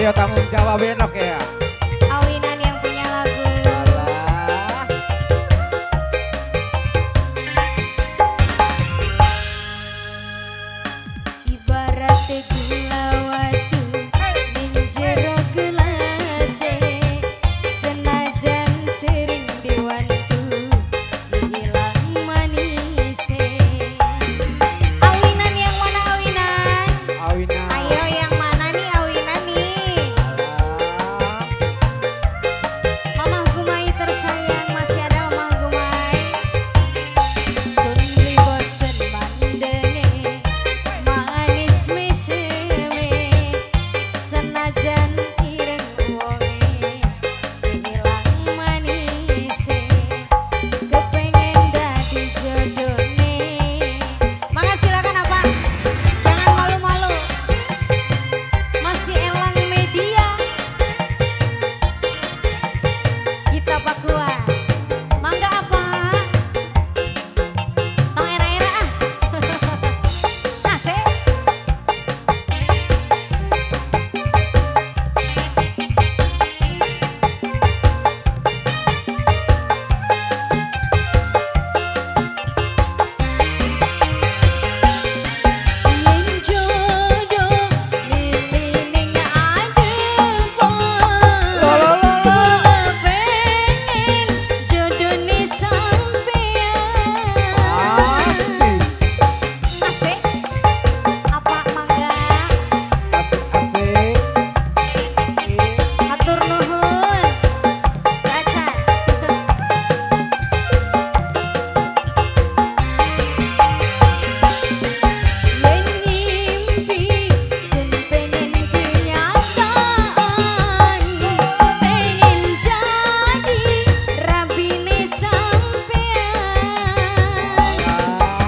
Ayo tanggung jawab enok ya. Awinan yang punya lagu. Alah. Ibarat gula watu ning jero gelase, senajan sering diwantu ilang manise. Awinan yang mana awinan? Awinan. Ayo yang mana nih awinan nih? Alah. Mamah Gumai tersayang, masih ada Mamah Gumai. Sun beli bosen mandenge, manis meseme, senajan ireng wonge, ilang manise, kepengen dadi jodone. Mangga silakan apa? Jangan malu-malu. Masih Elang Media. Kita Pakua. Mangga apa? Tong era-era ah. Asik. Yen jodoh milih ning adepon, kula pengen jodone sampean. Pasti. Asik. Apa mangga? Asik asik. Hatur nuhun. Kaca. Yen ngimpi sen pengen kenyataan, pengen jadi rabine sampean.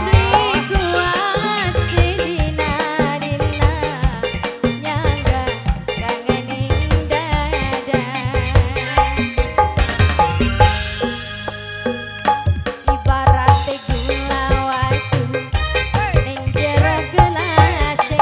Beli kuat sedina-dina, nyangga kangen ing dada. Ibarat gula watu ning jero gelase,